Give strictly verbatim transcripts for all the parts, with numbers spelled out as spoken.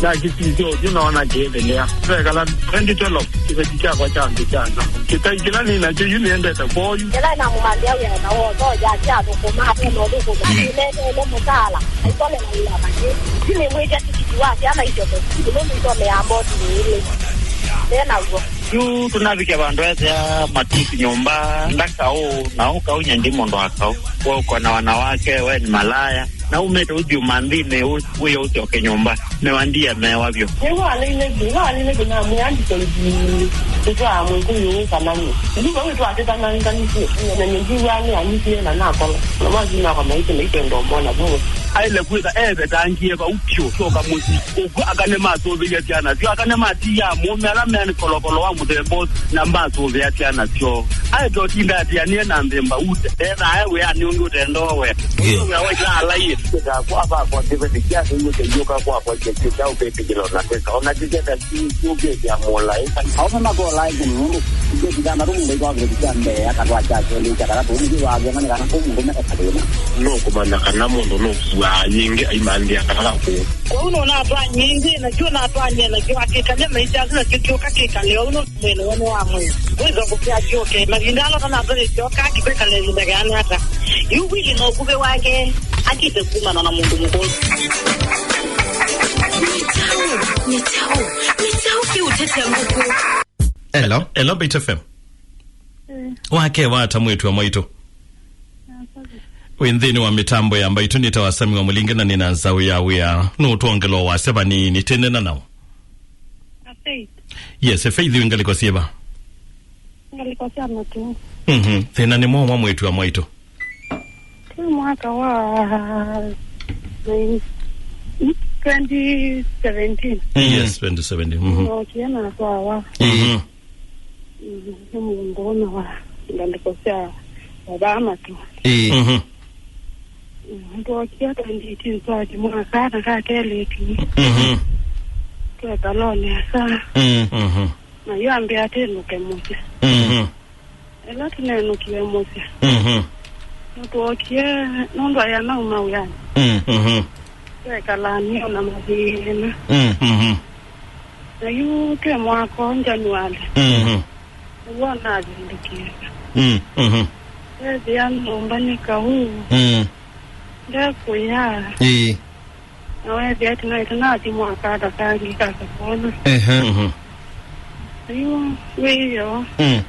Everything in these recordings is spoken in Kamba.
Na kĩsisyo ũthyũ noona kĩĩthĩlĩa. Twekala twenty twelve, kĩveti kyakwa kya nthĩ kya nza. Kĩtai kĩla nĩ nakyo yu nĩendete kwoyu. Ĩla namũmantha wĩa na wotho yake athũkũma, atena ũthũkũma. Nĩneteele mũtaala, aikolelawĩa vangĩ. Yu nĩmwĩtya tikiti wa syana isyoke sukulu, nũndũ isomea mboti nĩ ilĩ. Ndenaw'o. Yu tũnavikya vandũ ethĩa matusi nyũmba, ndakaũ, na ũkaũ nyandi mũndũ wa kaũ. We uko na wanawake, we ni malaya. Na umĩte ũthiũ manthĩnĩ, ũ-, wĩya ũsyoke nyũmba. Nĩwandiĩe mewa vyũ. Nĩw'o aleile vyũ, ĩla aleile vyũ namwĩa ndikoithi kũtwaa mwĩkũyũ ũũ kana nĩ. Nduva wĩ twatĩtananganisye, na nĩndiw'aa nĩanyisie na nakola. Na mathi nakwa maisye maikwenda ũmona vamwe. Aĩle kwĩtha eevetangie vau vyũ, syoka mũsyĩ. Ũkw'a aka nĩmasũvĩie syana syoo, aka nĩmatiaa mũũme ala meanĩ kolokolo wa mũthemba ũsu, na masũvĩa syana syoo. Aĩle ũtinda atianĩe na nthĩ mbau, ethaa e wĩanĩ ũngĩ ũtendoo we. Ndio. Wĩa wa ila alaie. Kwakwa kĩveti kya nĩw'o kĩyũka kwakwa kĩkĩkya ũkĩtĩkĩla ona kwĩka. Ona kĩketa kĩũkĩtya mũlaĩka. Aũme makolaa ĩkũmi nũndũ kĩveti kya ndatũ mũndũ aitwaa kĩveti kya mbee, akatwaa kya kelĩ, kya katatũ, ũndũ kĩwavĩana nĩ kana kũ mũndũme eka thĩna. Nũkũmanya kana mũndũ nũkuaa yĩngĩ aimanthĩa kana kakũũ. Kwoou nũnatwaa nyingĩ, nakyo natwany'e nakyo akĩkalya maisha asu, nakyo kĩũka kĩkale ũu nũndũ mwĩĩ nĩwe nĩ wa mwĩĩ. Wĩthwa kũkĩa kĩũke, mavinda ala ũtanatwalĩsyoka kĩkwĩkala ĩvinda kĩana ata. Yu Willy na ũkuvĩ wake akĩte kumana na mũndũ mũkũũ. Nĩ kyaũ? Nĩ kyaũ? Nĩ kyaũ kĩũtetya ngũkũ? Hello. Hello, Bait F M. Eh. Wake wata mwĩtu wa mwaitũ. Wĩ nthĩnĩ wa mĩtambo ya mbaitũ nĩtawa Sami wa Mũlinge na nĩna nzaũ ya wĩa. Nũtwongela wasya vanini tĩnena nao. Na Faith. Yes, Faith wĩ ngalĩko syĩva? Ngalĩko sya Matu. Mhm. Thĩna nĩ mwaũ mwa mwĩtu wa mwaitũ? Twĩ mwaka wa nine-, twenty seventeen. Yes, twenty seventeen. Mhm. Nookie natwawa. Mhm. Mm, nĩ mũndũũme wa ngalĩko sya Obama tu. Ĩĩ. Mhm. Mm, twookie twenty eighteen, twathi mwaka na kakelĩtu. Mhm. Twekala o nesa. Mm. Mhm. Na yu ambĩa atĩnũke mũsyĩ. Mhm. Ĩla tũnenũkie mũsyĩ, mhm, nĩtwookie nũndũ aĩ anauma wĩanĩ. Mm. Mhm. Twekalaa nĩo na mathĩna. Mm. Mhm. Na yu twĩ mwaka ũũ January, mhm, nĩw'o navindũkĩte. Mm. Mhm. Ethĩa nyũmba nĩ kaũ. Mm. Ndekũya. Ĩĩ. Na weethĩa ati naĩ tũnathi mwaka ata kangĩ ka kakwona. Ehe. Mhm. Yu wĩoo. Mm.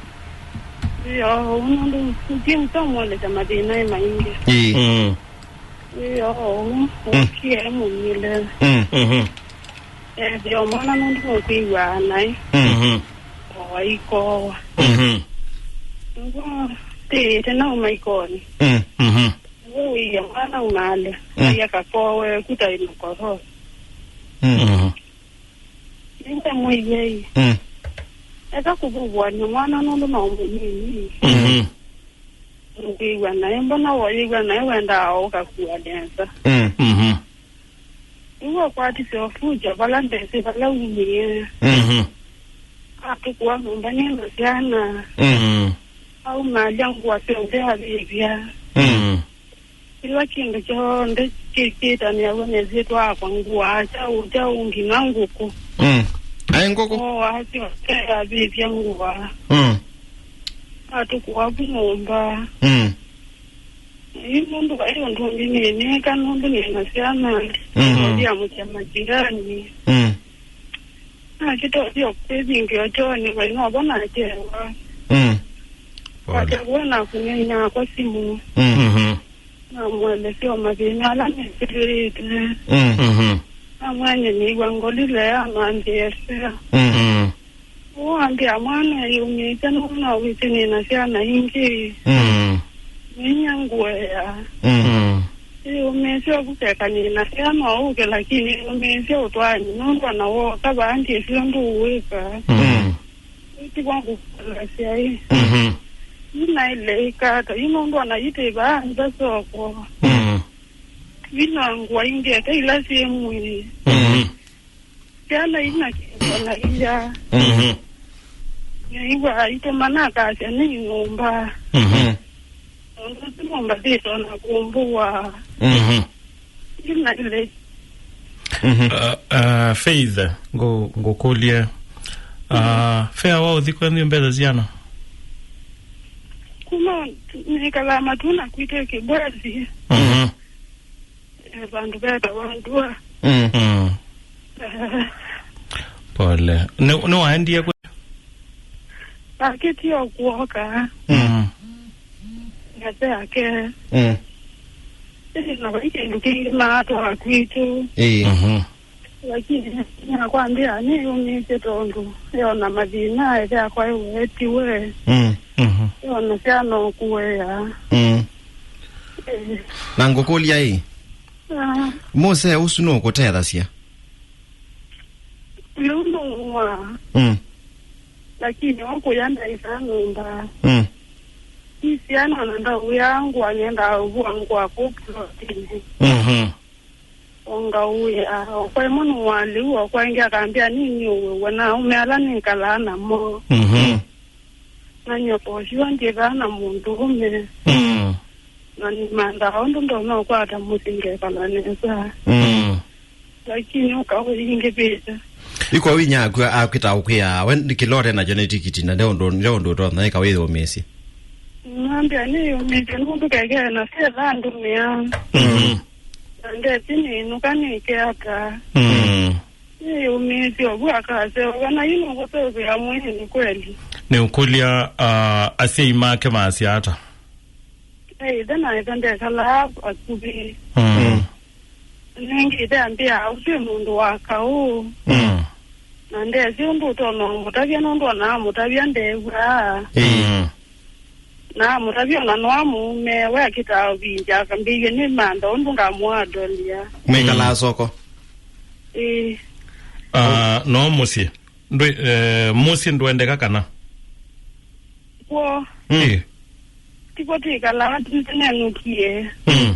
Wĩoo ũu nũndũ ndyĩmũsa ũmwelesya mathĩna e maingĩ. Ĩĩ. Mm. Wĩoo ũu, mm, ũkie mũmile. Mm. Mhm. Ethĩa o mwana nũndũ nũkwĩw'aa naĩ. Mm. Mhm. O aikoowa. Mhm. Nĩw'o tĩĩte nauma ikonĩ. Mm. Mhm. Nĩw'o wĩie mwana umaale, mm, aia kakowe kuta ĩno koro. Mm. Mhm. Nĩndamwĩie ĩ, mm, eka kũvuvũany'a mwana nũndũ no mũnini. Mhm. Nũkwĩw'a naĩ, mbona woyĩw'a naĩ wendaa o ũkakua nesa? Mm. Mhm. Nĩw'o akwatisye ũfuja vala ndesĩ vala umie. Mhm. Atũkũa nyũmba nĩ na syana. Mhm. Aumalya ngũa syonthe avĩvya. Mhm. Kĩla kĩndũ kyonthe kĩkĩtanĩaw'a nesyĩtwa akwa ngũa, kyaũ, kyaũ nginya ngũkũ. Mm. Aĩ ngũkũ? Oo, asyonthe avĩvya ngũa. Mm. Atũkũa vu nyũmba. Mm. Yu nũndũ vai ũndũ ũngĩ nĩnĩka nũndũ nĩ na syana, mhm, nĩtũthiamũkya majirani. Mm. Nakĩtũthia kwĩvingĩa kyoonĩ vai novo nakyewa. Mm. Pole. Nakew'a nakũnĩa inyakwa simũ. Mm. Mhm. Namũelesya o mathĩna ala nĩsĩlĩte. Mm. Mhm. Namwĩa nĩnĩw'a ngolile amanthĩesea. Mm. Mhm. Ũambĩa mwana ĩyũmĩĩsya nũndũ no wĩsĩ nĩ na syana ingĩ. Mm. Nĩnyie ngũea. Mm. Ĩyũmĩĩsya ũkũkeka nĩ na syana ũke, lakini ĩyũmĩĩsya ũtwaani nũndũ ona wooka vaa ndyĩsĩ ũndũ ũwĩka. Mm. Ĩtiwa ngũkũlasya ĩ. Mhm. Yu naĩle ĩka ata? Yu nũndũ ona yu tĩ vaa nza soko. Mm. Yu no ngũa ingĩ eka ila syĩ mwĩĩ. Mhm. Syana ina kĩko na iya. Mhm. Nĩw'aa itũma nakasya nĩ nyũmba. Mhm. Ũndũ ũsu nyũmba thĩtona kũmbũwa. Mhm. Ina ile. Mhm. Uh, uh, Faith, ngũ-, ngũkũlye. Uh, fare wa ũthi kwenyu mbesa siana? Kuma nĩkalaa Matuna kwitũ Kĩbwezi. Mhm. Eh, vandũ vetawa Ndua. Mm. Mm. Eh. Pole. Nĩ, nĩwaendie kwĩ? Akĩtie o kuoka. Mm. Ngase yake. Mm. Ĩĩ, na vai kĩndũ kĩngĩ maatwaa kwitũ. Ĩĩ. Mhm. Lakini nakwambia nĩyũmĩĩsye tondũ yona mathĩna ĩthe akwa ĩwetiwe. Mm. Mhm. Yona syana ũkũea. Mm. Eh. Na ngũkũlya ĩ, ah, mũsee ũsu nũkũtethasya? Lĩu nũng'wa. Mm. Lakini ũkũya ndaĩsaa nyũmba. Mm. Ĩ syana na ndaũya ngũa nyendaa ũvua ngũa kũu plotini. Mhm. Ongauya, okwa ĩmwe nũwalĩu, okwa ĩngĩ akambĩa nini ũwĩw'a na aume ala nĩkalaa namo. Mhm. Na nyoko ũcio ndĩthaa na mũndũũme. Mm. Na nĩmandaa ũndũ ndonya ũkwata mũsyĩ ngekala nesa. Mm. Lakini ũkaũingĩvĩte. Iko winya aku akwĩta ũkwĩa, we kĩla ũte nakyo nĩ tikiti, na nde ũndũ, nde ũndũ ũtonya ĩka wĩyũmĩsye. Nambĩa nĩyũmĩte nũndũ kekee na fetha ndũmĩa. Mhm. Na ndesi nĩnũka nĩke ata. Mm. Nĩyũmĩĩsye ũvu akaseo kana yu nũkũseũvĩa mwĩĩ nĩ kweli. Nĩũkũlya, ah, asyai make maasya ata? Ĩthe na ĩthe ndekalaa vakuvĩ. Mm. Nĩngĩ ĩthe ambĩa ũsu ĩ mũndũ wa kaũ. Mm. Na ndesĩ ũndũ ũtonya ũmũtavya nũndũ ona amũtavya ndew'aa. Mm. Na amũtavya ona no amũme, we akĩtaa ũvindya, akambĩie nĩ mantha ũndũ ngamũadolya. Mwĩkalaa soko? Ĩĩ. Ah, no mũsyĩ? Ndwĩ, eh, mũsyĩ ndwendeka kana? Kw'o. Mm. Ĩĩ. Tiko twĩkalaa tũnenũkie. Mm.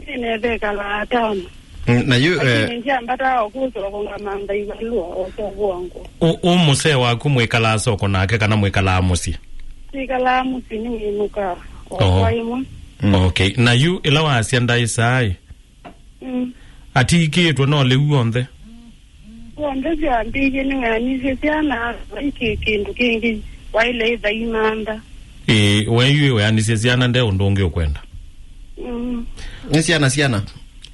Nĩnevekalaa town. Mm, na yu, eh, lakini ndyambata o kũsoko ngamantha ivalũa o soko wangu. Ũ, ũ mũsee waku mwĩkalaa soko nake kana mwĩkalaa mũsyĩ? Twĩkalaa mũsyĩ nĩwĩnũkaa o, oh, kwa ĩmwe. Mm. Okay. Na yu ĩla wasya ndaĩsaĩ? Mm. Atiĩkĩĩtwe no lĩu onthe? Onthe syambĩie nĩweanisye syana, vai kĩ-, kĩndũ kĩngĩ waĩle ĩtha imantha. Ĩĩ, we yu weanisye syana nde ũndũ ũngĩ ũkwenda? Mm. Nĩ syana syana?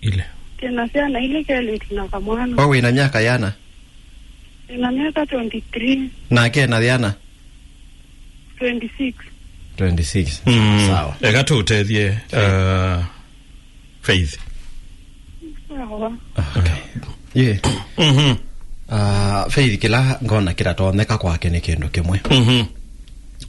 Ile. Tena syana ile kelĩtu na kamwana. We wĩ na myaka yana? Ĩna myaka twenty-three. Nake ena yana? Twenty-six. Twenty-six. Mm. Sawa. Eka tũtethye, uh, Faith. Sawa. Okay. Yeah. Mhm. Uh, Faith kĩla ngona kĩtatonyeka kwake nĩ kĩndũ kĩmwe. Mhm.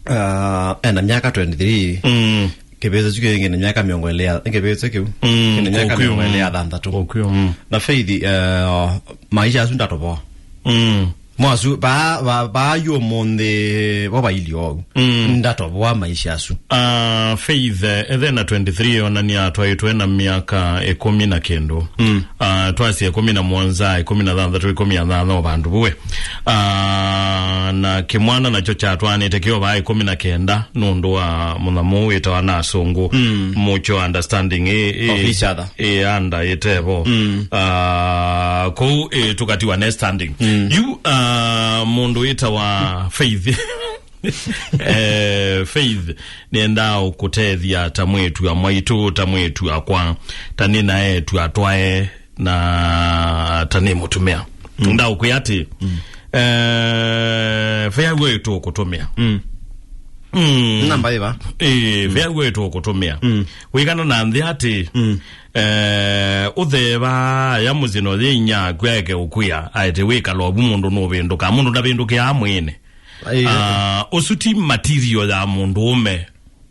Uh, ena myaka twenty-three. Mm. Kĩvĩsĩ kyu kĩngĩ nĩ myaka mĩongo ĩlĩ ya, kĩvĩsĩ kĩu. Mm, kĩna myaka ũkw'o, mĩongo ĩlĩ ya thanthatũ. Ũkw'o, mm. Na Faith, eh, maisha asu ndatovoa. Mm. Mwasu, ba, ba, ba yu ũmũnthĩ, bo bailio ou. Mm. Ndatovoa maisha asu. Ah, Faith, eh, ethe na twenty-three, onania atwaĩtwe na myaka ĩkũmi na kĩndũ. Mm. Ah, twasya ĩkũmi na mũonza, ĩkũmi na thanthatũ, ĩkũmi na thano vandũ vuwe. Ah, na kĩmwana nakyo kyatwaanĩte kĩovaa ĩkũmi na kenda nũndũ wa mũnyamũ wĩtawa na asũngũ, mm, mutual understanding, ĩ, ĩ, of each other, ĩ, anda ĩtevo. Mm. Ah, kũu, ĩ, tũkatiwa ne standing. Mm. Yu, ah, mũndũ wĩtawa Faith. Eh, Faith, nĩendaa ũkũtethya ta mwĩĩtu wa mwaitũ, ta mwĩĩtu wakwa, ta nĩ na eĩtu atwae, na ta nĩ mũtumĩa. Mm. Ndaũkwĩa atĩ, mm, eh, fare wĩtũ ũkũtũmĩa. Mm. Mm. Namba ĩva? Eh, mm, fare wĩtũ ũkũtũmĩa. Mm. Wĩkana na nthĩ atĩ, mm, eh, ũtheva ya mũsyĩ no yĩ inya akw'aeke ũkwĩa, aete wĩkala ũvu mũndũ nũvĩndũka. Mũndũ ndavĩndũkĩaa mwĩĩnĩ. Ai, ah, ũsu ti material ya mũndũũme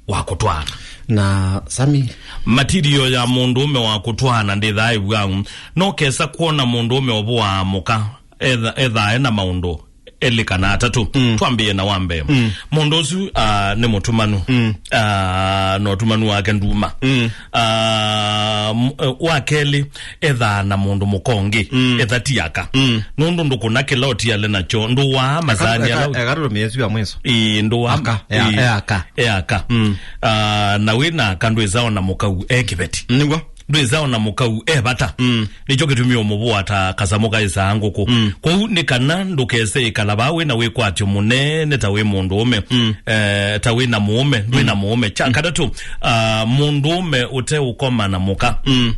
wa kũtwaana. Na Sami. Material ya mũndũũme wa kũtwaana ndĩthaa ĩvw'au. No kesa kwona mũndũũme ũvũaa mũka, etha-, ethaa ena maũndũ elĩ kana atatũ. Mm. Twambĩĩe na wa mbee. Mm. Mũndũ ũsu, ah, nĩ mũtumanu. Mm. Ah, na ũtumanu wake nduma. Mm. Ah, m-, eh, wa kelĩ, ethaa na mũndũ mũka ũngĩ, mm, etha ti aka. Mm. Nũndũ ndũkũna kĩla ũtiale nakyo, ndũwaa masaani ala eka-, eka tũtũmĩe ĩsu ya mwiso. Ĩĩ, ndũwaa. Aka, e-, ĩĩ, e aka. E aka. Mm. Ah, na wĩ na aka ndwĩsa ona mũkau e kĩveti. Nĩguo. Ndwĩsa ona mũkau e vata. Mm. Nĩkyo kĩtumi ũmũvũa ta kasamũ kaĩsaa ngũkũ. Mm. Kwoou nĩ kana ndũkese ĩkala vaa wĩ na wĩkwatyo mũnene ta wĩ mũndũũme, mm, eh, ta wĩ na mũũme, ndwĩ na, mm, mũũme. Kya, mm, katatũ, ah, mũndũũme ũteũkoma na mũka. Mm.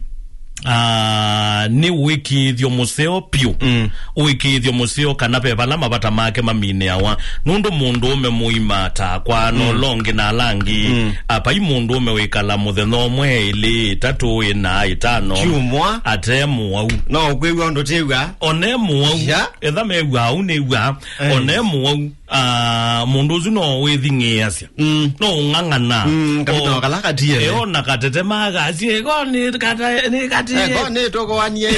Ah, nĩ ũĩkĩĩthyo mũseo piũ. Mm. Ũĩkĩĩthyo mũseo kana ve vala mavata make maminĩawa. Nũndũ mũndũũme mũima takwa, mm, na ũla ũngĩ na ala angĩ, mm, ah, vai mũndũũme wĩkala mũthenya ũmwe, ĩlĩ, ĩtatũ, ĩna, ĩtano, kyumwa, ate mũwau. No ũkwĩw'a ũndũ twĩw'a. One mũwau. Ya. Etha mew'aa ũu nĩw'aa. Eh. One mũwau. Ah, mũndũ ũsu no wĩthing'ĩĩasya. Mm. No ũng'ang'ana. Mm, kavita o kala katie. Eona katete magasie, "Ko nĩ kata-, nĩ katie." Eh, ko nĩ tũkoanie.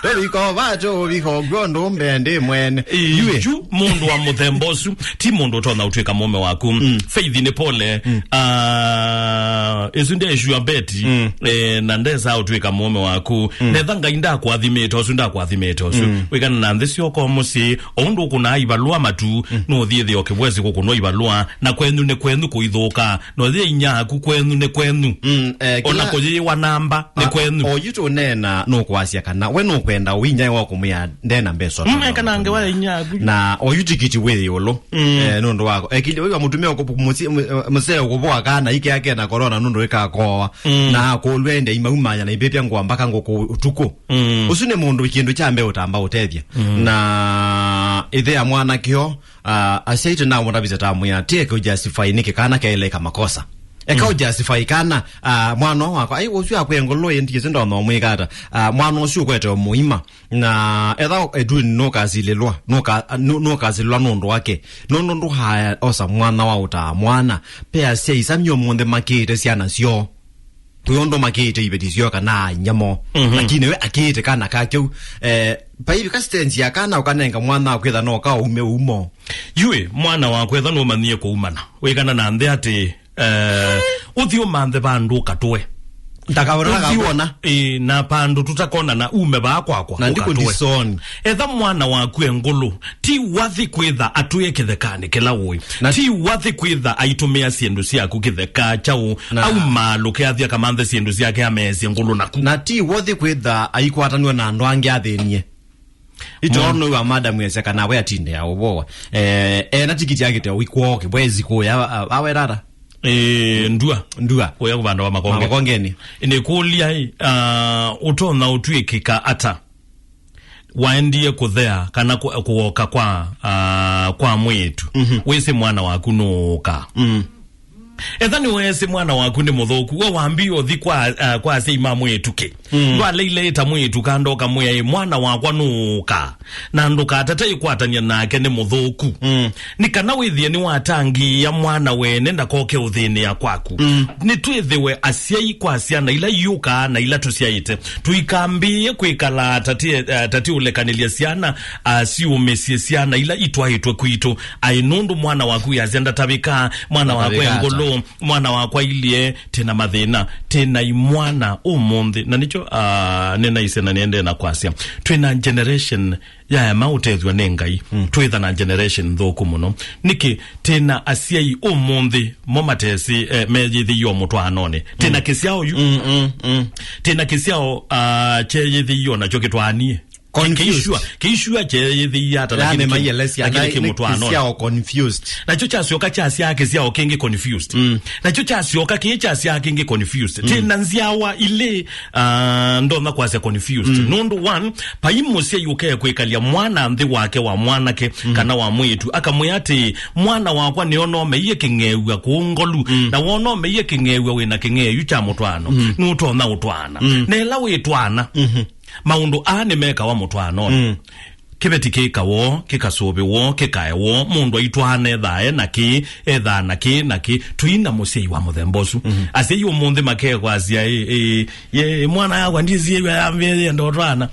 Tũviko va tũviko gw'o ndũmbe ndi mwene. Yu. Yu, mũndũ wa mũthemba ũsu, ti mũndũ ũtonya ũtwĩka mũũme waku. Mm. Faith nĩ pole. Mm. Ah, ĩsu ndĩ sure bet. Mm. Eh, na ndesa ũtwĩka mũũme waku. Mm. Netha Ngai ndakwathimĩte ũsu, ndakwathimĩte ũsu. Mm. Wĩkana na nthĩ syoko mũsyĩ, o ũndũ ũkũnaa ivalũa matu, mm, nũthiĩthĩa o kĩvwesi kũkũnwa ivalũa, na kwenyu nĩ kwenyu kũithũka, na ũyĩ inya aku kwenyu nĩ kwenyu. Mm, eh, ona kĩla kũyĩwa namba nĩ, a, kwenyu. Oyu tũneena nũkwasya kana we nũkwenda ũinya wa kũmwĩa ndena mbesa. Mm, ekanange wa inya aku. Na oyu tikiti wĩ ĩũlũ. Mm. Eh, nũndũ wako. Ekili ũyũ mũtumia ũkũ-, mũsi-, mũ-, mũsee ũkũvoa kana ike ake na corona nũndũ ĩkakoa. Mm. Na akũlwende imaumanya na ipepya ngũa mpaka ngũkũ ũtukũ. Mm. Ũsu nĩ mũndũ kĩndũ kya mbee ũtamba ũtethya. Mm. Na ĩthe ya mwana kĩo, ah, asyai tũnamũtavĩsya tamwĩa, tieke ũjustify nĩkĩ kana keleka makosa. Eka, mm, ũjustify kana, ah, mwana wakwa, ai, ũsu akwe ngolo ĩ, ndiĩsĩ ndonya ũmwĩka ata. Ah, mwana ũsu ũkwete mũima. Na etha Edwin nũkasilĩlwa, nũka-, nũ-, nũkasilĩlwa nũndũ wake. Nũndũ ndũhaya osa mwana wa ũtaa mwana. Pe asyai sami ũmũnthĩ makĩĩte syana syoo. Kwĩ ũndũ makĩĩte iveti syoo kana inyamo. Mhm. Lakini we akĩĩte kana kakeu, eh, paivika stage ya kana ũkanenga mwana akwĩtha no ka ume umo. Yue, mwana wakwa etha nũmanyie kũumana. Wĩkana na nthĩ atĩ, eh, ũthi ũmanthe vandũ ũkatũe. Ndakawona, ũthi ndakawona. Ĩ, na vandũ tũtakonana ume vaa kwakwa, na ndikũ ũkatũe. Ndisoni. Etha mwana waku e ngũlũ, ti wathi kwĩtha atũe kĩthekanĩ kĩla ũĩ. Na ti wathi kwĩtha aitũmĩa syĩndũ syaku kĩtheka kyaũ, na aumaalũke athi akamanthe syĩndũ syake ameesye ngũlũ naku. Na ti wathi kwĩtha aikwatanw'a na andũ angĩ athĩnie. Ito no wa madam yese kana we atinde ya ũvoa. Eh, ena tikiti yake te wikwoo kibwezi kuya, a-, awe rara. Eh, ndua. Ndua. Kuya kuvanda wa makongeni. Makongeni. Nĩ kũlya, ah, ũtonya ũtwĩkĩka ata? Waendie kũthea kana kũ-, kũoka kwa, ah, kwa mwĩĩtu. Mhm. Wĩsĩ mwana waku nũũka. Mm. Etha nĩweesĩ mwana waku nĩ mũthũku, we wambie ũthi kwa, ah, kwa asyai ma mwĩĩtu kĩ. Mm. Ndwaleile ĩta mwĩĩtu kanda ũkamwĩa, "Ĩ, mwana wakwa nũũka." Na ndũkatate ĩkwatany'a nake nĩ mũthũku. Mm. Nĩ kana wĩthĩe nĩwatangĩĩa mwana wene ndakoke ũthĩnĩa kwaku. Mm. Nĩtwĩthĩwe asyai kwa syana ila iũkaa na ila tũsyaĩte. Tũikambĩĩe kwĩkala tati, eh, tati ũlekanĩlya syana, ah, siũmĩsye syana ila itwaĩtwe kwitũ. Aĩ nũndũ mwana waku yasya ndatavĩka, mwana wakwa e ngũlũ, mwana wakwa ilie, tena mathĩna, tena imwana ũmũnthĩ. Na nĩkyo, ah, nĩnaisye na nĩendee na kwasya. Twĩna generation yaema ũtethw'a nĩ Ngai. Mm. Twĩtha na generation nthũku mũno. Nĩkĩ tena asyai ũmũnthĩ mo matesĩ, eh, meyĩthĩie o mũtwaanonĩ? Tena, mm, kĩsyao yu. Mm, mm, mm. Tena kĩsyao, ah, kyeyĩthĩie o nakyo kĩtwaanie. Confused. Kĩishua, kĩishua kyeyĩthĩie ata, lakini kĩ-, lakini kĩ mũtwaanonĩ. Kĩsyao confused. Nakyo kyasyoka kyasyaa kĩsyao kĩngĩ confused. Mm. Nakyo kyasyoka kĩĩ kyasyaa kĩngĩ confused. Mm. Tena nzyawa ilĩ, ah, ndonya kwasya confused. Mm. Nũndũ one, vai mũsyai ũkekwĩkalya mwana nthĩ wake wa mwanake, mm, kana wa mwĩĩtu, akamwĩa atĩ, "Mwana wakwa nĩona ũmeie kĩng'eew'a kũũ ngolu, mm, na wona ũmeie kĩng'eew'a wĩna kĩng'eeyu kya mũtwaano, mm, nũtonya ũtwaana." Mm. Na ĩla wĩtwaana, mhm, maũndũ aa nĩmekawa mũtwaanonĩ. Mm. Kĩveti kĩkaw'o, kĩkasũvĩw'o, kĩkaew'o, mũndũ aitwaana ethaa e na kĩ, ethaa na kĩ, na kĩ. Tũina mũsyai wa mũthemba ũsu. Mhm. Asyai ũmũnthĩ makekwasya, "Ĩ, ĩ, ye, mwana yakwa ndisiĩw'a yambĩĩe yenda ũtwaana."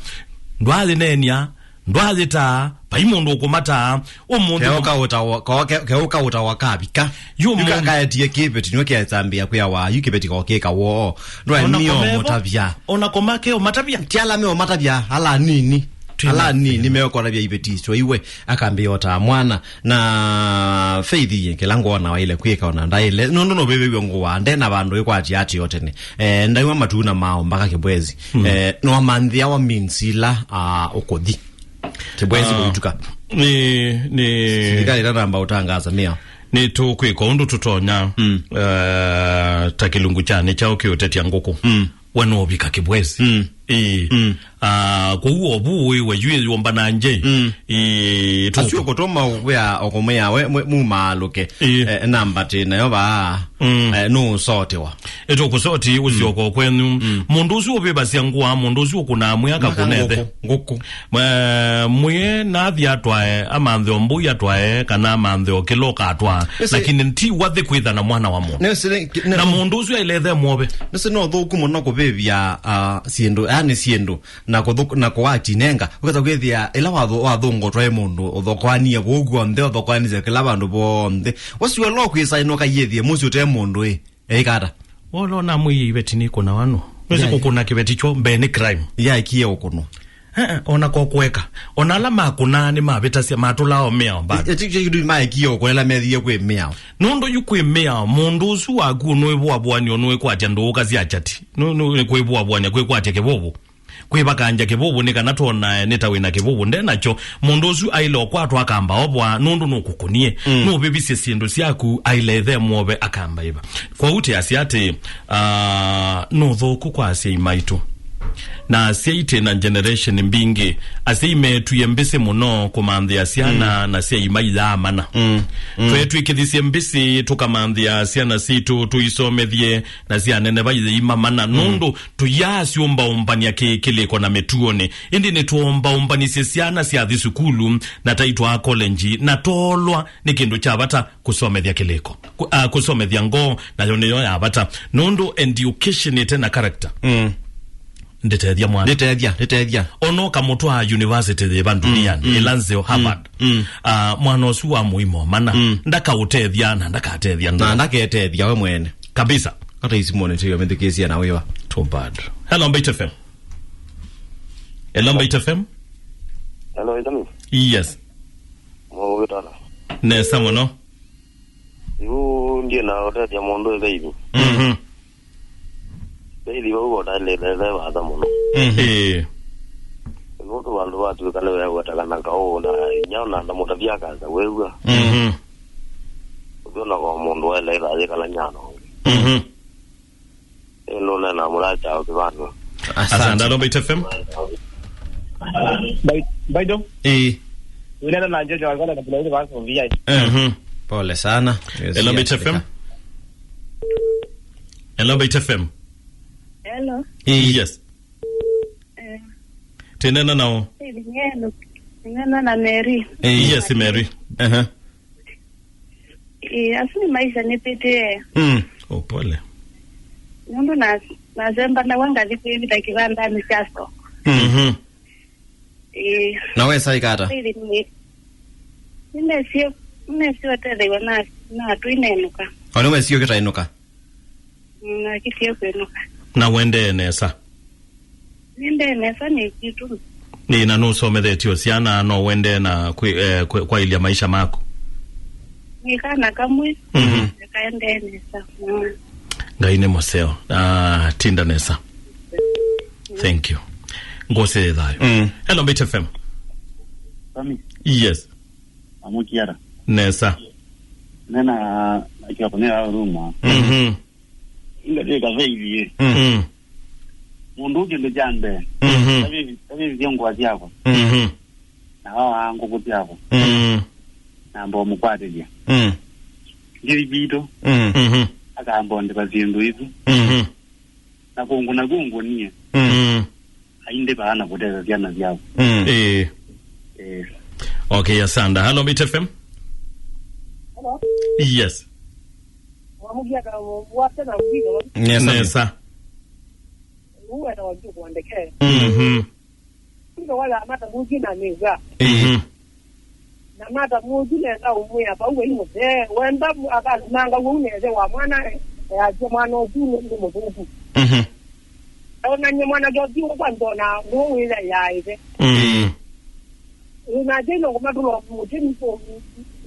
Ndwayĩneenya, ndwayĩtaa, vai mũndũ ũkũmataa. Ũmũnthĩ keũka ũtawa, ko-, ke-, keũka ũtawa kavika. Yu ũmũnthĩ kaetie kĩveti, nĩwe kĩasambĩa kwĩa wa, yu kĩveti ko kĩkaw'o. Ndwaĩ ona nĩo kũmevo, mũtavya. Ona kũmake ũmatavya. Ti ala meũmatavya, ala nini. Twĩ ala na nini meũkona vya iveti isu iwe, akambĩa o ta mwana. Na Faith, yĩ kĩla ngwona waile kwĩka ona ndaile. Nũndũ nũvĩvĩw'e ngũa, nde na vandũ ĩkwatya atĩ o tene. Eh, ndaiwa matuna mao mpaka Kĩbwezi. Mm. Eh, nwamanthĩawa means ila, ah, ũkũthi. Kĩbwezi Ah, kũituka. Nĩ, nĩ Serikali ĩtanamba ũtangaza mĩao. Nĩtũkwĩka ũndũ tũtonya, Mm. eh, ta kĩlungu kya nĩ kyaũ kĩũtetya ngũkũ. Mm. We nũvika Kĩbwezi. Mm. Ĩĩ. Mm. Ah, kwoou ovu wĩ we yu yũmba na nje. Mm. Ĩĩ, tũ- Asu ũkũtũma ũkwĩa, ũkũmwĩa we, mwe- mumaalũke. Ĩĩ. Eh, namba tĩ nayo vaa. Mm. Eh, nũũsotewa. Ĩtũkũsoti ũsyoka kwenyu. Mm. Mũndũ ũsu ũvĩvasya ngũa, mũndũ ũsu ũkũnaa mwĩ akakũnethe. Ngũkũ, ngũkũ. Mwe- mwĩe nathi atwae, amanthe o mbũi atwae, kana amanthe o kĩla ũkatwaa. Nĩsĩ- Lakini ti wathi kwĩtha na mwana wa mũndũ. Nĩsĩ- nĩ- Na mũndũ ũsu ailethemwove. Nĩsĩ no thũku mũno kũvĩvya, ah, syĩndũ, yani syĩndũ, na kũthũk- na kũwatinenga. Ũkesa kwĩthĩa ĩla wathũ- wathũngũtwae mũndũ, ũthokoanie kũu kw'onthe, ũthokoanisye kĩla vandũ vonthe. Ũsu ũla ũkwĩsa ĩno kaiĩthie mũsyĩ ũte mũndũ ĩ. Eikata. Wolo na mwĩi iveti nĩ kũna wanu. Nĩsĩ Yeah, yeah. Kũkũna kĩveti kyo mbee nĩ crime. Yaekie ũkũnwa. Eh, eh, ona ko kũeka. Ona ala makũnaa nĩ mavĩtasya matũlao mĩao bado. Ĩti kĩndũ maekie ũkũna ĩla methie kwĩ mĩao. Nũndũ yu kwĩ mĩao, mũndũ ũsu waku nũĩvũavũanio nũĩkwatya ndũũka sya chati. Nũ- nũ- nĩ kwĩvũavũania kwĩkwatya kĩvũvũ. Kwĩvakangya kĩvũvũ nĩ kana twonae nĩ ta wĩna kĩvũvũ nde nakyo. Mũndũ ũsu aile ũkwatwa akamba ovwa nũndũ nũkũkũnie. Mm. Nũvĩvisye syĩndũ syaku, aile ĩthe mwove akamba ĩva. Kwoou tĩasya atĩ, ah, nũthũku kwa asyai maitũ. Na asyai tĩ na generation mbingĩ, asyai metwie mbĩsĩ mũno kũmanthĩa syana Mm. na asyai maiyaamana. Mm. Mm. Twetw'ĩkĩthisye mbĩsĩ tũkamanthĩa syana sitũ tũisomethye na syaneneva iimamana. Mm. Nũndũ tũyaasyũmbaũmbany'a kĩ- kĩlĩko na mĩtuonĩ, ĩndĩ nĩtwoombaũmbanisye syana syathi sukulu na taitwaa kolenji na toolwa nĩ kĩndũ kya vata kũsomethya kĩlĩko. Kũ- ah, kũsomethya ngoo nayo nĩyo ya vata, nũndũ education ĩte na character Mm. ndĩtethya mwana. Ndĩtethya, ndĩtethya. Ona ũkamũtwaa university yĩva nduniani, Mm, mm, ĩla nzeo, mm, Harvard. Mm. Ah, mwana ũsu wa mũimo mana, Mm. ndakaũtethya na ndakatethya Na ndũ. Ndaketethya we mwene. Kabisa. Hata isimone tiyo mendekezi na wewa. Too bad. Hello, Mbaitu F M. Hello, Mbaitu F M. Hello, Itami. Yes. Mwawĩtana. Nesa mũno. Yu ndiĩ na ũtethya mũndũ ĩtheithi. Mhm. Ĩtheithi vau votaĩlĩte ĩthe vatha mũno. Mhm. Ĩĩ. Nũndũ vandũ vatw'ĩka nĩweew'ataga na kaũ na inya ona ndamũtavya akasa wĩw'a. Mhm. Ũthyonaga o mũndũ waĩle ĩtha yĩkala nyana ũngĩ. Mhm. Ĩndĩ nũnena mũracha o kĩvandũ. Asante. Asante. Hello, Mbaitu F M. Bai- Baido. Ĩĩ. Wĩnena na Jojo Wangala na Bulaini Vanso V I. Mhm. Pole sana. Hello, Mbaitu F M. Hello, Mbaitu F M. Hello. Ĩĩ. Yes. Eh. Tinena nao. Hey, neno. Neno na Mary. Ĩĩ. Yes, Mary. Aha. Ĩĩ, asu nĩ maisha nĩpĩtĩe. Mm. Oh, pole. Nũndũ na- nasembanawa ngathi kwĩvitha kĩvandanĩ kya soko. Mhm. Ĩĩ. Na wesa ĩkata? Kwĩthĩ nĩ- nĩmesie- nĩmesie ũtethew'a na- na twĩnenũka. O nĩwesie ũkĩtaĩnũka? Mm, nakitie kwĩnũka. Na wendee nesa? Nĩndee nesa nĩ kwitũ. Nĩ na nũsomethetye syana no wendee na kwĩ- eh, kwĩ- kwaĩlya maisha maku? Nĩ kana kamwe. Mhm. Nĩkaendee nesa. Mm. Ngai nĩ mũseo. Ah, tinda nesa. Thank you. Ngose thayũ. Mm. Hello, Mbaitu F M. Sami. Yes. Amukiara. Nesa. Nena akiwa kunera huruma. Mhm. Inga deka faithie. Mm. Mũndũ ũũ kĩndũ kya mbee. Mhm. Tavĩvithye ngũa syakwa. Mhm. Na wawaa ngũkũ syakwa. Mm. Namba ũmũkwatĩthya. Mm. Ndithi kwitũ. Mm. Mhm. Akamba ũndĩva syĩndũ isu. Mhm. Na kũngũna kũngũnie. Mm. Aindĩvaa na kũtethya syana syakwa. Mm. Ĩĩ. Ĩĩ. Okay, asanda. Hello, Mbaitu F M. Hello. Yes. Wamugia ka wate na mbino. Nesa. Nesa. Uwe na wajua kuandike. Mhm. Ndio wala mata muji na meza. Mhm. Na mata muji nenda umwĩa vau wai mũthee. Wenda akalumanga wau nethe wa mwana, eh, aje mwana ũsu nĩ mũthũku. Mhm. Onanye mwana jothi kwa ndona, no wĩra ya ithe. Mhm. Unajei no kumatula mutin ko.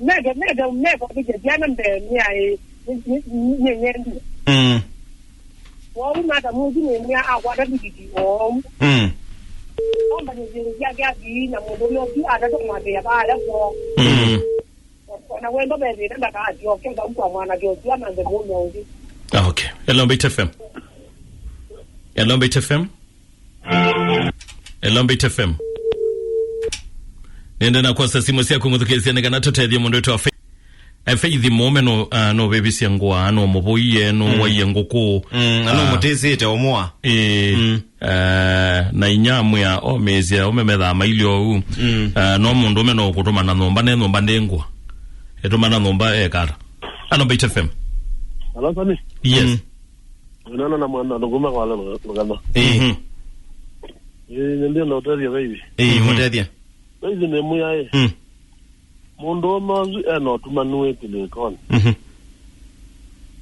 Mega, mega, mega, vijana mbele, ni ai, ni, ni, ni, ni, ni, Mm. Wau nata mũndũ nĩmwĩa akwata tikiti oou. Mm. Omba nĩthĩnĩ syake athii na mũndũme ũsu atatũmwambĩa vaaya kwoo. Mm. Ona wendo vethĩna ndakaasyoke vau kwa mwanake ũsu amanthe mũũme ũngĩ. Ah, okay. Hello, Mbaitu F M. Hello, Mbaitu F M. Hello, Mbaitu F M. Nĩenda na kwosa simũ syaku ngũthukĩĩsya nĩ kana tũtethye mũndũ wetu wa Faith. Eh, Faith mũũme no, ah, no vevisye ngũa, no mũvũie, no Mm. waie ngũkũ. Mm, na no Ah. mũtĩsĩte ũmũa. Ĩĩ. Mm. Eh, na inya mwĩa omĩĩsya ũme methaa mailyo ũu. Mm. Eh, no mũndũme no kũtũmana nyũmba, ne nyũmba ndĩ ngũa. Ĩtũmana nyũmba ekata. Hello, Mbaitu F M. Hello, Sami. Yes. Mm. Unaona na mwana nduguma kwa lugana. Ĩĩ. Mhm. Ĩĩ, ndio na ũtethya baby. Ĩĩ, Mhm. mũtethya. Baby nĩ mwĩa ĩ. Mm. Mũndũũme ũsu e na ũtumanu wĩ kĩlĩkonĩ. Mhm.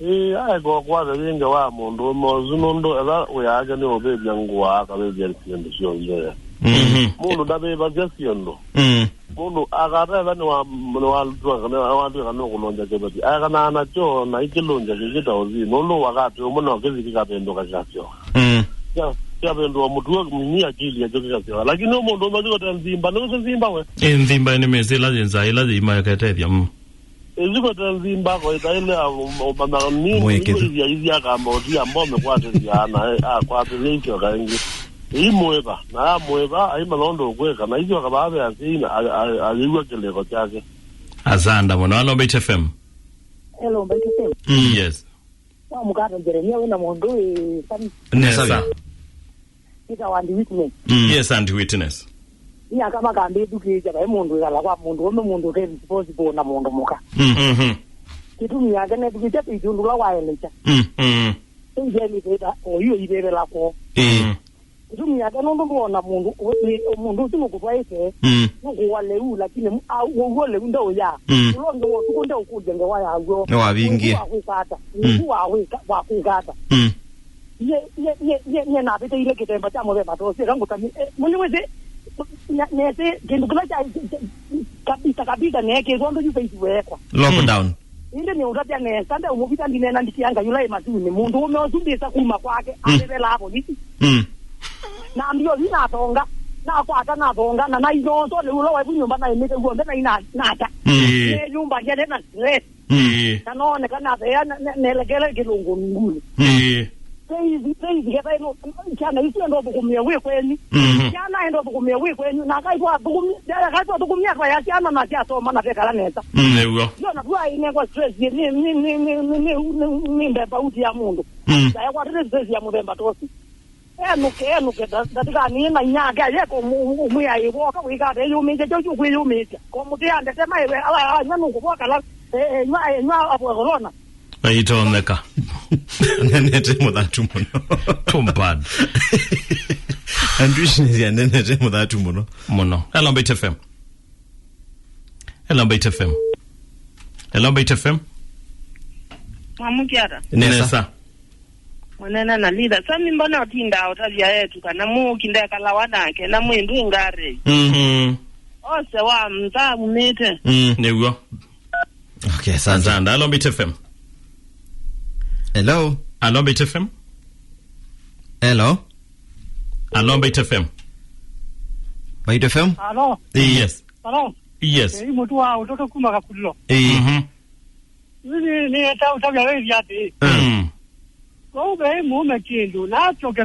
Ĩĩ, aeka ũkwata yĩngĩ wa mũndũũme ũsu nũndũ ethwa wĩa wake nĩ ũvĩvya ngũa, akavĩvya syĩndũ syonthe. Mhm. Mũndũ ndavĩvasya syĩndũ. Mm. Mũndũ akatethwa nĩwatw'ĩka nĩũkũlũngya kĩveti, aekanaa nakyo na ikĩlũngya kĩngĩ ta ũthii, nũndũ wakati ũmwe no kĩthi kĩkavĩndũka kĩkasyoka. Mm. Kya- kyavĩndũa mũtuo mini akili yakyo kĩkasyoka. Lakini ũmũndũ ũmwe ũsu ũte nzimba, nĩwĩsĩ nzimba we? Ĩ, nzimba nĩ mĩsĩ ĩla yĩ nza, ĩla yĩima ĩketethya, mm. Ĩsu kwete nzimba ko ĩtaĩle ũmanya nini Mwĩkĩtho. Ithia ithia akamba ũtia mbome kwatĩthya ana, eh, akwatĩthya isyoka ĩngĩ. Ĩimũĩva, na yamũĩva, aimanya ũndũ ũkwĩka, na isyoka vaa ve asyai na a- a- ayĩw'a kĩlĩko kyake. Asanda mũno. Hello, Mbaitu F M. Hello, Mbaitu F M. Mm. Yes. Wa mũkata Jeremia wĩna mũndũ ĩ Sami. Nesa. Nesa. Nĩtawa Anti Witness. Mm. Yes, Anti Witness. Nĩ aka makambĩthukĩĩsya vai mũndũ wĩkala kwa mũndũ ũme mũndũ ũte responsible na mũndũ mũka. Mm. Mhm. Kĩtumi yake nethukĩĩsya tũitũ ũndũ ũla waelekya. Mm. Mm. Tũithenĩkĩta oyu ivevela kwoo. Mm. Kĩtumi yake nũndũ ndwona mũndũ ũ- nĩ- mũndũ ũsu nũkũtwaĩte. Mm. Nũkũwa lĩu lakini mu- au- wow'o lĩu ndeũya. Mm. Ũla ũngĩ wa ũtukũ ndeũkũlya ngewa yaw'o. Nĩwavingie. Ũsu wakwĩkata. Mm. Ũsu wakwĩka- wakwĩkata. Mm. Nye nye nye nye nye navĩtĩile kĩtemba kya mũthemba ta ũsu eka ngũtami eh, mũnĩ wĩsĩ. Nye- nyesĩ kĩndũ kĩla kya kya- kabisa kabisa neekĩtwa ndũ yu face wekwa. Lockdown. Ĩndĩ nĩ ũtavya nesa ndeũmũvitha ndineena ndikia Ngai ũla ĩ matunĩ mũndũ ũme ũsu ndĩsa kuma kwake. Mm. Avevela apolisi. Mm. Na mbio yu natonga nakwata natonga na nainoso lĩu ũla waivu nyũmba naĩmĩte guonthe nainata. Mm. Nĩ nyũmba njene na stress. Mm. Na nooneka nathea nelekele kĩlũngũ nungunĩ. Mm. Praise, praise, kethai no- syana isu enda ũthũkũmĩa wĩ kwenyu. Mhm. Syana enda ũthũkũmĩa wĩ kwenyu na akaitwa athũkũmĩa akaitwa athũkũmĩa atwaya syana na syasoma na vekala nesa. Mm, nĩw'o. Yo na vua inengwa stress ye ni ni ni ni ni ni ni ni mbemba uti ya mũndũ. Mm. Ndaekwatĩte stress ya mũthemba tosi. Enũke enũke nda- ndatikanie na inyake ayeka ũmwĩa ĩvoka wĩkate yũmĩte kyo kyo kwĩyũmĩtya ko mũtĩ andetema ĩwe ala anywa nũkũvoka la enywa enywa apwe kolona. Aitonyeka. Anenete mũthatu mũno. Too bad. Andũ ici nĩsyanenete mũthatu mũno. Mũno. Hello, Mbaitu F M. Hello, Mbaitu F M. Hello, Mbaitu F M. Mwamukiata. Nesa. Nesa. Mwanena na leader. Sami, mbona ũtindaa ũtavya etu kana mũũki ndekalawa nake na mwĩndũ ngari? Mm. Mm. Ose wa mthaa umĩte. Mm. Nĩw'o. Okay, asante. Asante. Hello, Mbaitu F M. Hello. Hello, Mbaitu F M. Hello. Hello, Mbaitu F M. Mbaitu F M. Alo. Yes. Alo. Yes. Ĩĩ, mũtu wa ũtoke kuma Kakulilo. Ĩĩ. Mhm. Nĩ nĩ ta ũtavya wĩthi atĩ. Mm. Kwa ube mũme kĩndũ na acoke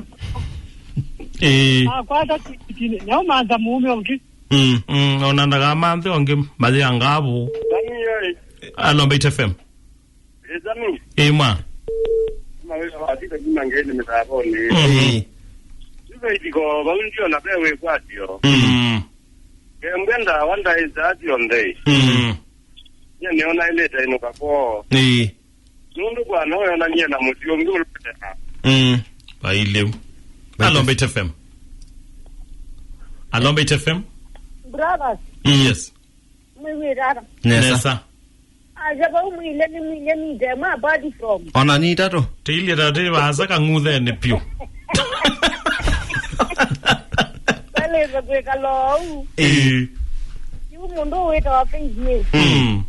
Ĩĩ. Akwata tikiti na ũmantha mũme ũngĩ. Mm. Mm, ona ndakamanthe ũngĩ mayanga avu. Hello, Mbaitu F M. Ĩsami. Ĩĩ mwa. Mawĩra wa thitha kuma ngeni mĩtavonĩ. Mm. Ĩĩ. Yu vaitiko vau ndio na ve wĩkwatyo. Mm. Ngembwe ndawa ndaĩsa syonthe. Mm. Nye nĩona ĩlĩte ĩnũka kwoo. Ĩĩ. Nũndũ bwana ũyonanie na mũsyĩ ũngĩ ũlũteka. Mm. Vai lĩu. Hello, Mbaitu F M. Hello, Mbaitu F M. Brothers. Yes. Mwĩw'ĩte ata? Nesa. Nesa. Aja vau mwĩle nĩ mwĩle nĩ ndema apart from. Ona nĩ itatũ. Tĩilye ta tĩ vaasa kang'uthenĩ pyũ. Valĩte kwĩkala ũu. Ĩĩ. Mũndũ wĩtawa Faith ĩ. Mm.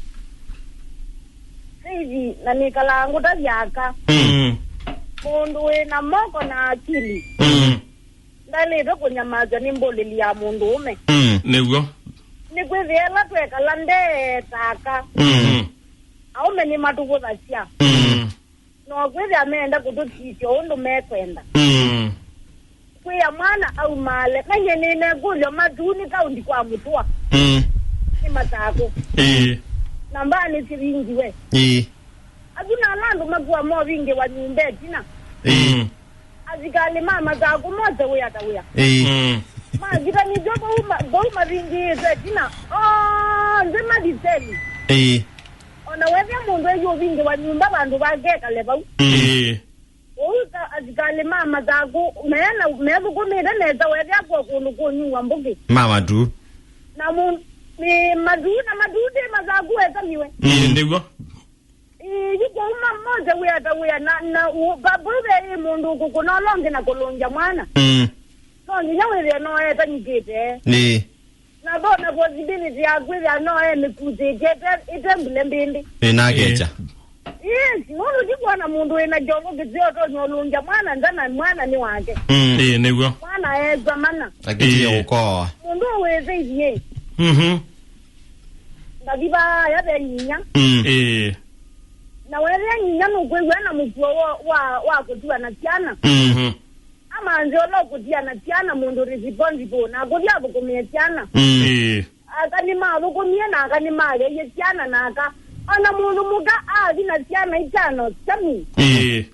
Faith, na nĩkalaa ngũtavya aka. Mm. Mũndũ wĩ na moko na akili. Mm. Ndaĩlĩte kũnyamasw'a nĩ mbũlĩli ya mũndũũme. Mm. Nĩw'o. Nĩkwĩthĩa ĩla twekala ndeetaka. Mm. Aũme nĩmatũvũthasya. Mm. No kwĩthĩa meenda kũtũsisya ũndũ mekwenda. Mm. Kwĩa mwana aumaale. Na nyie nĩnekũlyo matu nĩ kaũndi kwa mũtũa. Mm. Nĩ matakũ. Ĩĩ. Na mbaa nĩsivingiwe. Ĩĩ. Asu na ala andũ makua movingĩwa nyũmba ĩtina. Ĩĩ. Mm. Asikalĩ ma matakũ mose wĩa ta wĩa. Ĩĩ. Mm. Makitanĩtw'e vau ma-, vau mavingĩĩtwe ĩtina. Onthe mathi seli. Ĩĩ. O na wethĩa mũndũ eyũvingĩwa nyũmba vandũ vake ekale vau. Ĩĩ. Ũu ta asikalĩ ma mathangũ, meena, methũkũmĩte nesa wethĩa kw'o kũndũ kũnyuwa mbũkĩ. Mama tu. Na mũ-, nĩ matu, na matu ndĩ mathangũ etamiwe. Ĩĩ, nĩw'o. Ĩĩ, yu kũu ma-, mose wĩa ta wĩa, na, na ũ-, va-, vau ve ĩ mũndũ ũkũkũna ũla ũngĩ na kũlũngya mwana. Mm. No nginya wĩthĩe no etanyĩkĩte. Ĩĩ. Na vo na possibility ya kwĩthĩa no emĩkutĩtye ĩte, ĩte mbule mbĩndĩ. Ĩĩ, nakekya. Yes, nũndũ ti kwona mũndũ wĩ na kyongo kĩseo ũtonya ũlũngya mwana nza na mwana nĩ wake. Mm. Ĩĩ, nĩw'o. Mwana eeswa mana. Akĩtie Ĩĩ. ũkoa. Mũndũ wĩthĩirie. Mhm. Ngathi vaaya ve nyinya. Mm. Ĩĩ. Na wethĩa nyinya nũkwĩw'a na mũkuo wa, wa, wa kũtua na syana. Mm. Mhm. Amanze ũla ũkũtia na syana mũndũ responsible, na akũthi athũkũmĩe syana. Mm. Ĩĩ. Aka nĩmathũkũmie, na aka nĩmatheie syana, na aka. O na mũndũ mũka athi na syana itano, Sami. Ĩĩ.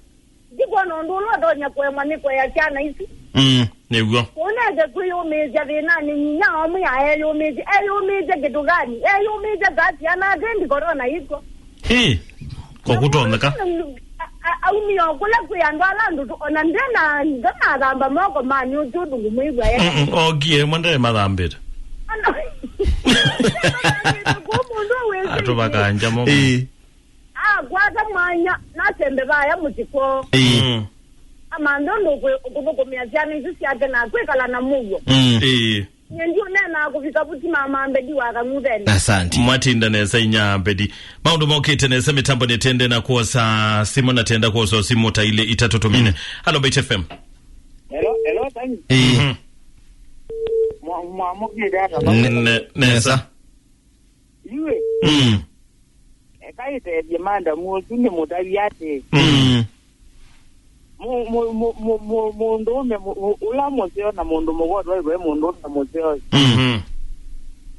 Ndikwona ũndũ ũla ũtonya kũemwa nĩ kũea syana isu. Mm. Nĩw'o. Ũnenge kwĩyũmĩĩsya thĩnanĩ, nyinya omwe aeyũmĩĩsye, eyũmĩĩsye kĩndũ gani? Eyũmĩĩsye ta syana ate ndi korona iko. Ĩ, kokutonyeka. A-, a-, aumie o kũla kwĩ andũ ala ndũtũ, ona ndena, ndanathamba moko mani ũsu ũndũ ngũmwĩw'a ye. Mm, mm, okie, mwe ndee mathambĩte. Ona, kwa mũndũ wĩsĩ. Atũvakanja mo. Ĩ. Akwata mwanya, nasembe vaya mũsyĩ kwoo. Ĩ. Mm. Amanthe ũndũ ũkwĩ-, ũkũthũkũmĩa syana isu syake na kwĩkala na mũuo. Mm. Ĩ. Nye ndiũneenaa kũvika vuti mama Mbedi wa Kang'utheni. Asante. Mwatinda nesa inya Mbedi. Maũndũ mokĩte nesa mĩtambo nĩtende na kwosa simũ na tenda kwosa simũ ta ilĩ itatũ tũmine. Mm. Hello, Mbaitu F M. Hello, hello, Tani. Ĩ. Mhm. Mwa-, mwamũkĩte ata? Ne-, ne-, nesa. Nesa. Iwe. Mm. Eka ĩtethye madamu ũsu nĩ mũtavya atĩ. Mm. Mu-, mu-, mu-, mu-, mu-, mũndũũme mu-, u-, ũla mũseo na mũndũ mũka ũtwaĩtwe mũndũũme mũseo. Mhm.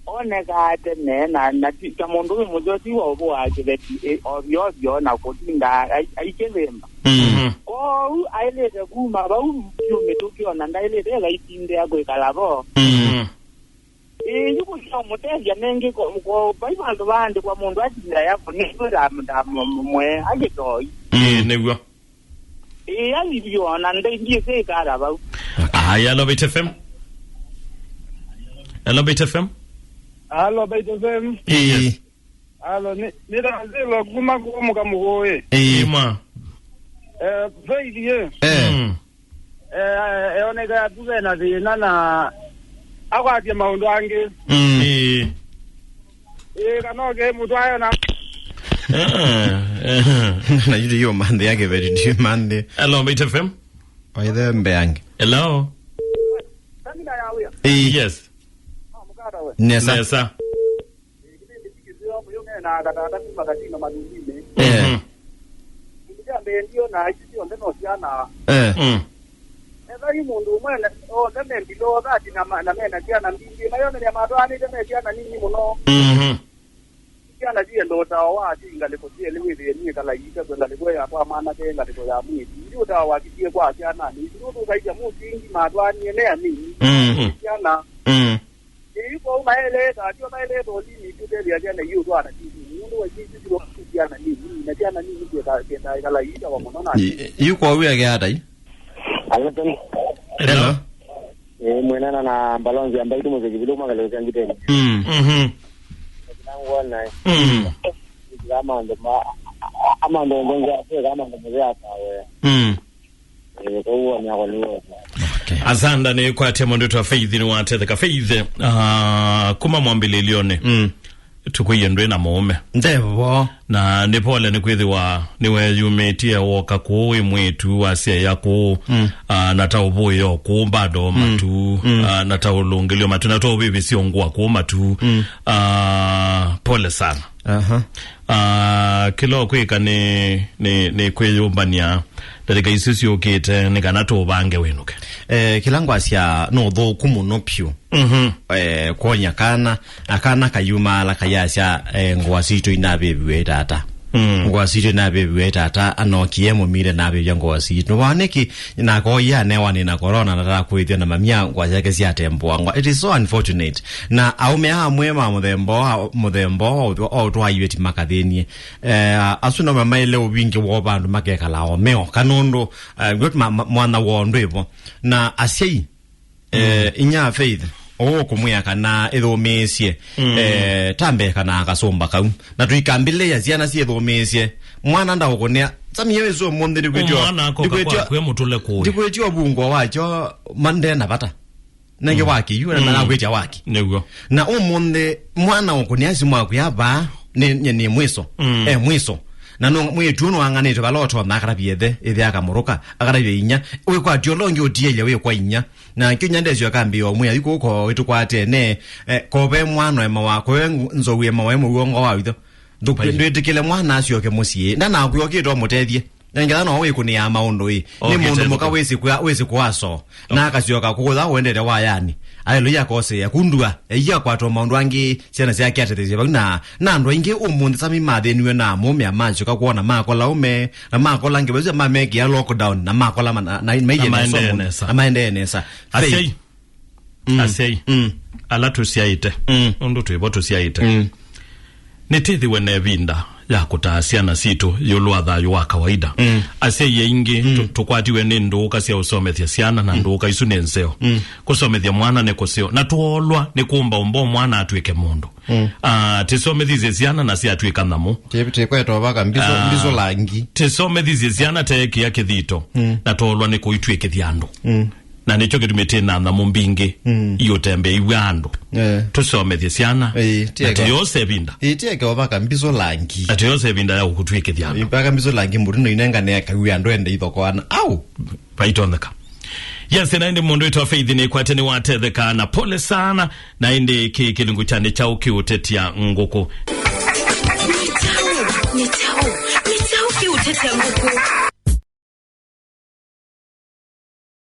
Onekaa tene na, na ti, ta mũndũũme mũseo ti wa ũvũaa kĩveti, ĩ, ovyo ovyo na kũtinda ai-, aikĩvĩmba. Mm. Mhm. Kwoou aĩlĩte kuma vau vyũ mĩtũkĩ ona ndaĩlĩte ĩkaitindĩa kwĩkala vo. Mm. Mhm. Ĩĩ, yu kũsya ũmũtethya nengĩ ko, ko, vai vandũ vaandĩkwa mũndũ atinda yako nĩkwĩra mwe agĩtoi. Ĩĩ, nĩw'o. Ĩĩ, alivyo, na nde-, ndiĩsĩ ĩkara vau. Aya, Hello, Mbaitu F M. Hello, Mbaitu F M. Hello, Mbaitu F M. Ĩĩ. Yes. Hello, nĩ, nĩ Tanzilo kuma kũmũka mũkũĩ. Ĩĩ. Ĩĩ, ma. Eh, Faith, ye. Eh. Mm. Eh, eoneka atu ve na thĩna na akwatya maũndũ angĩ. Mm. Ĩĩ. Ĩĩ, kana oke mũtwayo na Ah, eh. Na yu ndiyo manthe yake very ndiyo manthe. Hello, Mbaitu F M. Waithe mbe yange. Hello. Ĩĩ. Yes. Nesa. Nesa. Kĩvĩndĩ kĩseo mũyũng'e na katata kuma katino mathundinĩ. Eh. Mhm. Kĩndũ kya mbee ndio na ici syonthe no syana. Eh. Mm. Ethai mũndũ ũmwe na, onthe me below thirty na ma-, na mena syana mbingĩ. Mayonania matwaanĩte me syana nini mũno. Mhm. Syana syenda ũtao wa ati ngalĩko syelĩ wĩthĩe niĩ kalaita kwĩ ngalĩko ya kwa mwanake ngalĩko ya mwĩĩtu. Ndi ũtao wakitie kwa syana nĩ isu nũndũ ũkaitya mũsingi matwaanie me anini. Mm. Syana. Mm. Ĩĩ, kwoou maeleeta, atio maeleeta ũlini itũtethya syana iũ twana T V. Nũndũ wa isu isu silo syana nini, na syana nini syenda, syenda ĩkala iitawa mũno na I-, yu kwoou eke ata i? Hello, Tony. Hello. Hello. Eh, mwenana na Mbalonzi ambaye tumo zekibilu mwa kaleo changi tena. Mm. Mhm. Nangu wana, eh. Mm. Kama ndo ma, a, a, ama ndo ngonja, kama ndo mzee atawe. Mm. Eh, kwa hiyo ni ako ni wewe. Okay. Asanda nĩ kwatya mũndũ wĩtwa Faith nĩ watetheka. Faith, ah, kuma mwambĩlĩlyonĩ, mm, tũkwĩie ndwĩ na mũũme. Ndevo. Na nĩ pole nĩ kwĩthĩwa nĩweyumĩtie woka kũũ wĩ mwĩĩtu wasyaĩa kũũ, mm, ah, na ta ũvũĩo kũũ bado, mm, matu, mm, ah, na ta ũlũngĩlyo matu, na ta ũvĩvĩsyo ngũa kũũ matu. Mm. Ah, pole sana. Aha. Ah, kĩla ũkwĩka nĩ, nĩ, nĩ kwĩyũmbany'a ndatĩka isu syũkĩte nĩ kana tũũvange wĩnũke. Eh, kĩla ngwasya nĩ ũthũku mũno pyũ. Mhm. Eh, kwony'a kana, na kana kayumaala kayasya, eh, ngũa sitũ inavĩviwe ĩ tata. Mm. Ngũa sitũ inavĩviwe ĩ tata, anokie mũmile navĩvya ngũa sitũ. Nĩwoneki, na koia anewa nĩ na corona, na takwĩthya na mamia ngũa syake syatembũa. Ngũa, it is so unfortunate. Na aũme amwe ma mũthemba wa, mũthemba wa ũthwa, o twaĩwe ti makathĩnie. Eh, asu no mamaĩle ũvingi woo vandũ makekala o meoka nũndũ, eh, gwĩ ma, ma, mwana woo ndwĩvo. Na asyai, eh, mm, inya Faith, ũũ kũmwĩa kana ĩthũmĩĩsye, mm, eh, ta mbee kana kasũmba kau. Na tũikambĩlĩĩa syana syĩthũmĩĩsye. Mwana ndaũkũnĩa. Samie wĩsũ ũmũnthĩ ndikwĩtio, mwana akoka ndikwĩtio, kwaku, e mũtũle kũĩ, ndikwĩtio ũvungwa wakyo, ma ndena vata. Nenge, mm, waki, yu, na, mm, nakwĩtya waki. Nĩguo. Na ũmũnthĩ, mwana ũkũnĩa simũ waku ya vaa, nĩ, nĩ, nĩ mwiso. Mm. E mwiso. Na no, mwĩĩtu nũang'anĩte vala ũtonya akatavye ĩthe, ĩthe akamũrũka, akatavye inya. Wĩkwatya ũla ũngĩ ũtielya wĩ kwa inya. Na kĩu inya ndesyo akambĩa ũmwe, ayu kũko ĩtũkwatene, eh, kove mwana ema wa, kove nzou ema wa mũw'o ngo wa witho. Ndũkwe-, ndwĩtĩkĩle mwana asyoke mũsyĩ. Ndanakwĩokĩte ũmũtethye. Ngetha no wĩkũnĩaa maũndũ ĩ. Nĩ mũndũ mũka wĩsĩ kũa-, wĩsĩ kũaso. Na akasyoka kũkũtha ũendete wayani. Aleluya akosea. Kundua. Eia kwatwa maũndũ angĩ syana syake atetheesya vau na, na andũ aingĩ ũmũnthĩ sami mathĩniwe na mũme amasyoka kwona makola ũme, na makola ngewa isu mamekĩa lockdown, na makola ma-, na, na maendee nesa. Na maendee nesa. Asyai. Mm. Asyai. Mm. Ala tũsyaĩte. Mm. Ũndũ twĩvo tũsyaĩte. Mm. Nĩtĩthĩwe na ĩvinda ya kũtaa syana sitũ ĩũlũ wa thayũ wa kawaida. Mm. Asyai aingĩ, mm, tũ-, tũkwatiwe nĩ ndũũka sya ũsomethya syana, na, mm, ndũũka isu nĩ nzeo. Mm. Kũsomethya mwana nĩ kũseo. Na twoolwa nĩ kũmba ũmba mwana atw'ĩke mũndũ. Mm. Ah, tĩsomethisye syana na syatw'ĩka nyamũ. Tĩ-, tĩkwetwa vaka mbiso, ah, mbiso langi. Tĩsomethisye syana teekĩa kĩthito, mm, na twoolwa nĩ kũitw'ĩkĩthya andũ. Mm. Na nĩkyo kĩtumi twĩ na nyamũ mbingĩ, mm, iũtembeeiw'a andũ. Eh. Tũsomethye syana, eh, na tieka, tũyose ĩvinda. Eh, tieka ovaka mbiso langi. Na tũyose ĩvinda ya kũtw'ĩkĩthya andũ. Ivaka mbiso langi mũtu no inengane kawi andũ ende ithokoana. Au! Vaitonyeka. Yes, na ĩndĩ mũndũ wĩtwa Faith nĩkwate nĩwatetheka na pole sana. Na ĩndĩ kĩ kĩlungu kya nĩ kyaũ kĩũtetya ngũkũ? Nĩ kyaũ, nĩ kyaũ, nĩ kyaũ kĩũtetya ngũkũ?